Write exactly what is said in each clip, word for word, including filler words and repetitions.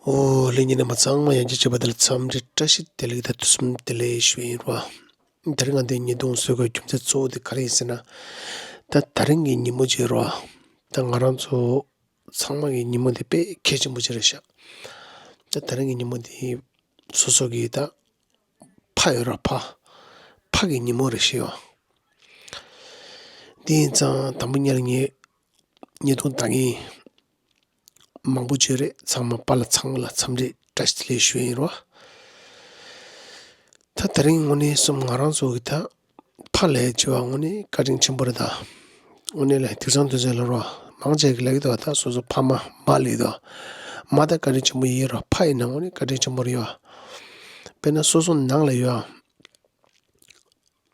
ཨོ་ལྷན་རྒྱས་རྣམ་པ་ཚང་མ་ཡང་བསྐྱར་མཇལ་བ་དེ་ལ་འཚམས་འདྲི་བཀྲ་ཤིས་བདེ་ལེགས་དང་དུས་གསུམ་བདེ་ལེགས་ཞུ་ཡིན་རོ། དེ་རིང་ང་འདི་ཉིས་སྟོང་བཟོ་དགོས་རྒྱུ་མཚན་གཙོ་བོ་དེ་ག་རེ་ཡིན་ཟེར་ན། ད་དེ་རིང་གི་ཉིན་མོ་ཅིག་རོ། ད་ང་རང་ཚོ་ཚང་མ་གི་ཉིན་མོ་དེ་དཔེ་གལ་ཆེན་པོ་ཅིག་རེད་ཤག་ད་དེ་རིང་གི་ཉིན་མོ་དེ་སོ་སོ་གི་ད་ཕ་ཡོད་ར་ཕ། ཕ་གི་ཉིན་མོ་རེད་ཤག་ཡོ། དེ་ཡིན་ཙང་དང་པོ་ཉིད་ལ་ངས་ཉིས་སྟོང་ཟླ་ངེས་མང་པོ་བྱོས་རེད། ཚང་མ་པཱ་ལགས་ཚང་མ་ལ་འཚམས་འདྲི་བཀྲ་ཤིས་བདེ་ལེགས་ཞུ་ཡིན་རོ། ད་དེ་རིང་དངོས་གནས་སོམ་ང་རང་ཚོ་གི་ད་ཕ་ལས་བྱེད་པ་དངོས་གནས་བཀའ་དྲིན་ཆེན་པོ་རེད་ད། དངོས་གནས་ལ་དེང་སང་དུས་ཚོད་ལ་རོ། མང་ཆེ་གི་ལབ་ཀྱི་འདུག་ད་སོ་སོ་ཕ་མ་མ་ལབ་ཀྱི་འདུག་མ་ད་བཀའ་དྲིན་ཆེན་པོ་ཡིན་རོ། ཕ་ཡིན་ན་དངོས་གནས་བཀའ་དྲིན་ཆེན་པོ་རེད་ཡོ། དཔེར་ན་སོ་སོ་ནང་ལ་ཡོད།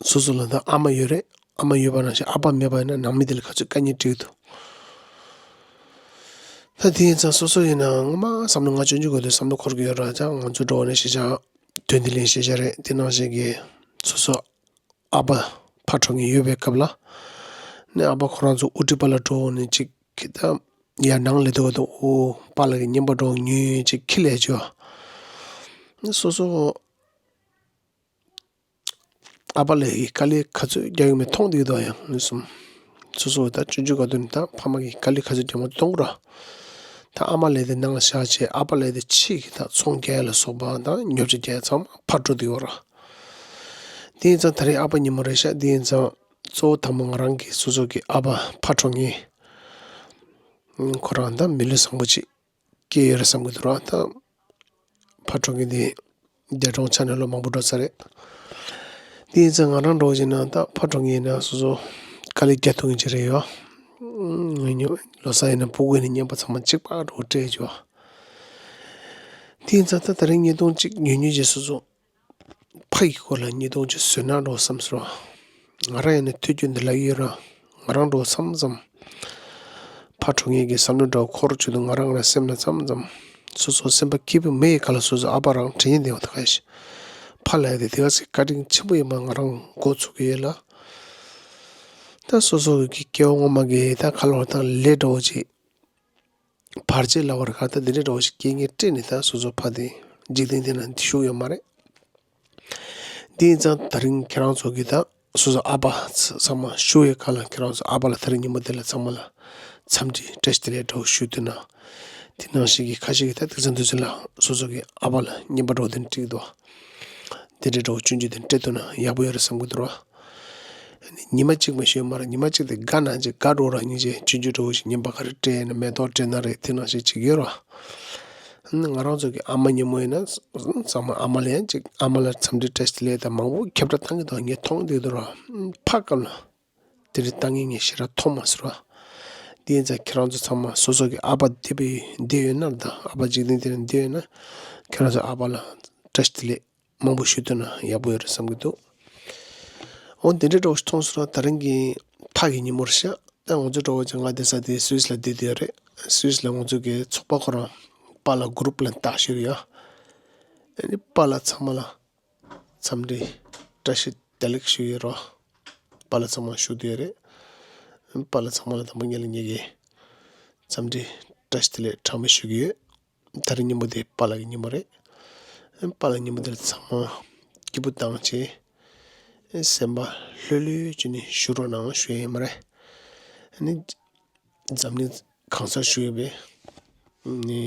སོ་སོ་ལ་ད་ཨ་མ་ཡོད་རེད། ཨ་མ་ཡོད་པ་ནང་བཞིན་ཨ་ཕ་མེད་པ་ཡིན་ན་ནང་མི་དེ་ལ་ག་ཚོད་དཀའ་ངལ་འཕྲད་ཀྱི་འདུག་ད་དེ་ཡིན་ཙང་སོ་སོ་ཡིན་ན་ངོ་མ་བསམ་བློ་ང་སྐྱོན་བརྗོད་དགོས་དུས་བསམ་བློ་འཁོར་གྱི་ཡོད་ར། ཅང་ང་ཚོ་འགྲོ་བ་ནས་ཤེས་བྱ་དོན་དེ་ལེན་ཤེས་བྱ་རེད། དེ་ནང་བཞིན་གྱི་སོ་སོ་ཨ་ཕ་ཕར་འགྲོ་མཁན་ཡོད་པའི་སྐབས་ལ་ནས་ཨ་ཕ་ཁོ་རང་ཚོ་དབུ་ཁྲིད་པ་ལ་འགྲོ་ནས་ཅིག་གི་ད་ཡར་ནང་ལ་སྡོད་དུས་ཨོ་པཱ་ལགས་ཀྱི་བརྙན་པར་འགྲོ་ཉོས་ཅིག་ཁྱི་ལས་བྱོས། སོ་སོ་ཨ་ཕ་ལགས་ཀྱིས་དཀའ་ལས་ག་ཚོད་རྒྱག་ཡོད་མེད་མཐོང་བསྡད་ཀྱི་འདུག་ཡང་ངོས་བཟུང་། སོ་སོ་ད་སྤྱོད་འཇུག་ག་དུས་ནས་ད་ཕ་མ་གིས་དཀའ་ལས་ག་ཚོད་རྒྱག་མ་གཏོང་གི་ར། ད་ཨ་མ་ལགས་དེ་ནང་ལ་བཞག་བྱས་ཨ་ཕ་ལགས་དེ་ཕྱི་གི་ད་ཚོང་རྒྱག་ཡ་ལ་སོགས་པ་དང་ཉོ་ཆ་རྒྱག་ཡ་ཚང་མ་ཕར་འགྲོ་བསྡད་ཡོད་ར། དེ་ཡིན་ཙང་ད་རེས་ཨ་ཕ་ཉིན་མོ་རེད་ཤག་དེ་ཡིན་ཙང་གཙོ་བོ་དང་པོ་ང་རང་གིས་སོ་སོ་གི་ཨ་ཕ་ཕར་འགྲོ་མཁན་ཁོ་རང་ད་མི་ལུས་བཟང་པོ་ཅིག་སྐྱེས་ཡོད་རེད་བསམ་གྱི་འདུག་ར། ད་ཕར་འགྲོ་མཁན་དེ་འདས་གྲོངས་ཆ་ནས་ལོ་མང་པོ་འགྲོ་ཚར་རེད། དེ་ཡིན་ཙང་ང་རང་འདྲ་བོ་ཅིག་ན་ད་ཕར་འགྲོ་མཁན་ཡིན་ན་སོ་སོ་དཀའ་ལས་རྒྱག་ཐུབ་མཁན་ཅིག་རེད་ཡོ། ངས་ཉོ་ལོ་གསར་ཡིན་ན་ཕྲུ་གུ་ཡིན་ན་བརྙན་པར་ཚང་མ་གཅིག་པ་འདྲ་བོ་སྤྲད་བྱོས། དེ་ཡིན་ཙང་ད་དེ་རིང་ཉིས་སྟོང་གཅིག་ཉོ་ཉོ་བྱས་སོ་སོ། ཕ་ཡི་སྐོར་ལ་ཉིས་སྟོང་ཅིག་བཟོས་ན་འགྲོ་བསམ་སོང་། ང་རང་ཡིན་ན་ཐོས་རྒྱུ་འདི་ལབ་ཡོད་ར། ང་རང་འགྲོ་མཚམས་མཚམས་ཕར་འགྲོ་མཁན་གྱི་བསམ་བློ་འདྲ་བོ་འཁོར་བྱུང་དུས་ང་རང་རང་སེམས་ལ་མཚམས་མཚམས་སོ་སོ་སེམས་པ་སྐྱིད་པོ་མེད་ཡི་ག་ལ་སོ་སོ་ཨ་ཕ་རང་དྲན་ཡིན་བསྡད་པ་ད་ག་ཞིག་ཕ་ལབ་ཡ་དེ་དེ་ག་ཚོད་བཀའ་དྲིན་ཆེན་པོ་ཡིན་པ་ང་རང་མགོ་ཚོད་ཀྱི་ཡོད་ལ། ད་སོ་སོ་གི་སྐྱེ་བ་སྔོན་མ་གི་ད་ག་ལོར་ད་ལས་འདྲ་བོ་ཅིག་བར་ཆད་ལ་བར་ག་ད་འདི་འདྲའི་འདྲ་བོ་ཞིག་རྐྱེན་ངན་སྤྲད་ནས་ད་སོ་སོ་ཕ་དེ་འཇིག་རྟེན་འདི་ན་འདི་བཞུགས་ཡོད་མ་རེད། འདི་ཡིན་ཙང་ད་རིང་ཁྱེད་རང་ཚོ་གིས་ད་སོ་སོ་ཨ་ཕ་ཚང་མ་བཞུགས་ཡོད་ག་ལ་ཁྱེད་རང་ཚོ་ཨ་ཕ་ལ་ད་རིང་ཉིན་མོ་འདི་ལ་ཚང་མ་ལ་འཚམས་འདྲི་བཀྲ་ཤིས་བདེ་ལེགས་འདྲ་བོ་ཞུ་འདོད་ན། དེ་ནང་བཞིན་གྱི་ཁ་ཤས་ཀྱིས་ད་དེང་སང་དུས་ཚོད་ལ་སོ་སོ་གི་ཨ་ཕ་ལ་བརྙན་པར་འདྲ་བོ་འདི་འདྲ་བྲིས་འདུག་དེ་འདྲའི་འདྲ་བོ་སྐྱོན་བརྗོད་དེ་སྤྲད་ཐུབ་ན་ཡག་པོ་ཡོད་རེད་བསམ་གྱི་འདུག་ར། ཉི་མ་གཅིག་མ་ཞུས་མ་རེད། ཉི་མ་གཅིག་དེ་དགའ་ན་ཅིག་དགའ་འགྲོ་ར། སྙིང་རྗེ་སྐྱོན་བརྗོད་འདྲ་བོ་ཞིག་བརྙན་པར་ག་རེ་སྤྲད་ན་མེ་ཏོག་སྤྲད་ན་རེད། དེ་ནང་བཞིན་ཅིག་ཡོད་ར། ང་རང་ཚོ་གི་ཨ་མ་ཉིན་མོ་ཡིན་ན་ཚང་མ་ཨ་མ་ལ་ཡང་ཅིག་ཨ་མ་ལ་འཚམས་འདྲི་བཀྲ་ཤིས་བདེ་ལེགས་དང་མང་པོ་ཁྱབ་བསྒྲགས་བཏང་གི་འདུག་ངས་མཐོང་བསྡད་འདུག་ར། ཕ་སྐབས་ལ་དེ་འདྲ་བཏང་མཁན་ངས་ཞེ་དྲག་མཐོང་མ་སོང་ར། དེ་ཡིན་ཙང་ཁྱེད་རང་ཚོ་ཚང་མ་སོ་སོ་གི་ཨ་ཕ་བསྡད་པའི་བསྡད་ཡོད་ན་ད་ཨ་ཕ་འཇིག་རྟེན་འདི་ན་བསྡད་ཡོད་ན་ཁྱེད་རང་ཚོ་ཨ་ཕ་ལ་བཀྲ་ཤིས་བདེ་ལེགས་མང་པོ་ཞུ་ཐུབ་ན་ཡག་པོ་ཡོད་རེད་བསམ་གྱི་འདུག་འོ་འདི་འདྲའི་འདྲ་བོ་ཞིག་མཐོང་སོང་ར། ད་རིང་གི་ཕ་གི་ཉིན་མོ་རེད་ཤག་ད་ང་ཚོ་འདྲ་བོ་ཅིག་ང་བསྡད་ས་དེ་སུད་སི་ལ་བསྡད་བསྡད་ཡོད་རེད། སུད་སི་ལ་ང་ཚོ་གི་ཚོགས་པ་ཁོ་རང་པཱ་ལགས་གུ་རུབ་ལ་བཏགས་ཞུ་གི་ཡོད། ཨ་ནི་པཱ་ལགས་ཚང་མ་ལ་འཚམས་འདྲི་བཀྲ་ཤིས་བདེ་ལེགས་ཞུ་གི་ཡོད་རོ། པཱ་ལགས་ཚང་མ་བཞུགས་བསྡད་ཡོད་རེད། པཱ་ལགས་ཚང་མ་ལ་དང་པོ་ཉིད་ལ་ངེད་ཀྱིས་འཚམས་འདྲི་བཀྲ་ཤིས་བདེ་ལེགས་གྲངས་མེད་ཞུ་གི་ཡོད། ད་རེས་ཉིན་མོ་དེ་པཱ་ལགས་ཀྱི་ཉིན་མོ་རེད། པཱ་ལགས་ཉིན་མོ་དེར་ཚང་མ་སྐྱིད་པོ་བཏང་བྱས། སེམས་པ་ལྷོད་ལྷོད་བྱས་ནས་བཞུགས་རོགས་གནང་ཞུ་ཡ་ཡིན་མ་རེད། ཨ་ནི་འཛམ་གླིང་གང་སར་བཞུགས་ཡོད་པའི་ནི་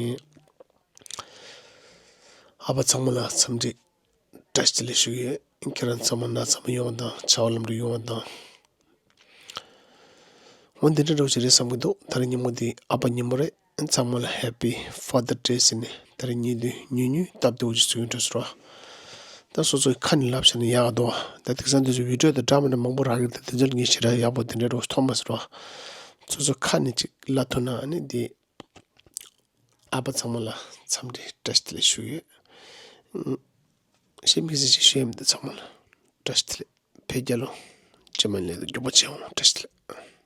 ཨ་ཕ་ཚང་མ་ལ་འཚམས་འདྲི་བཀྲ་ཤིས་བདེ་ལེགས་ཞུ་གི་ཡོད། ཁྱེད་རང་ཚང་མ་ན་ཚ་མ་ཡོང་བ་དང་བྱ་བ་ལམ་འགྲོ་ཡོང་བ་དང་། འོ་འདི་འདྲ་འདྲ་བོ་ཞིག་རེད་བསམ་གྱི་འདུག་ད་རེས་ཉིན་མོ་འདི་ཨ་ཕ་ཉིན་མོ་རེད། ཚང་མ་ལ་Happy Father Day ཟེར་ནས་ད་རེས་ཉིན་འདི་ཉུང་ཉུང་སྟབས་བདེ་བོ་ཞིག་བཟོས་ཡོད་འགྲོ་ཟེར་བ། ད་སོ་སོའི་ཁ་ནས་ལབ་བཞག་ན་ཡག་འདུག་ད་དེང་སང་དུས་ཚོད་བི་ཌི་ཡོ་དང་འདྲ་མི་འདྲ་མང་པོ་རག་གི་རེད། དེ་ཚོ་ལ་ངས་ཞེ་དྲག་ཡག་པོ་དེ་འདྲ་འདྲ་བོ་ཞིག་མཐོང་མ་ཟེར་བ། སོ་སོ་ཁ་ནས་ཅིག་ལབ་ཐུབ་ན་ཨ་ནི་འདི་ཨ་ཕ་ཚང་མ་ལ་འཚམས་འདྲི་བཀྲ་ཤིས་བདེ་ལེགས་ཞུ་ཡོད། ཤེས་མི་ཟིན་ཞིག་ཞུ་ཡ་མི་འདུག་ཚང་མ་ལ་བཀྲ་ཤིས་བདེ་ལེགས། བོད་རྒྱལ་ལོ། ཇེ་མང་ལས་དང་མགྱོགས་པོ་བྱེད་འོང་། བཀྲ་ཤིས་བདེ་ལེགས།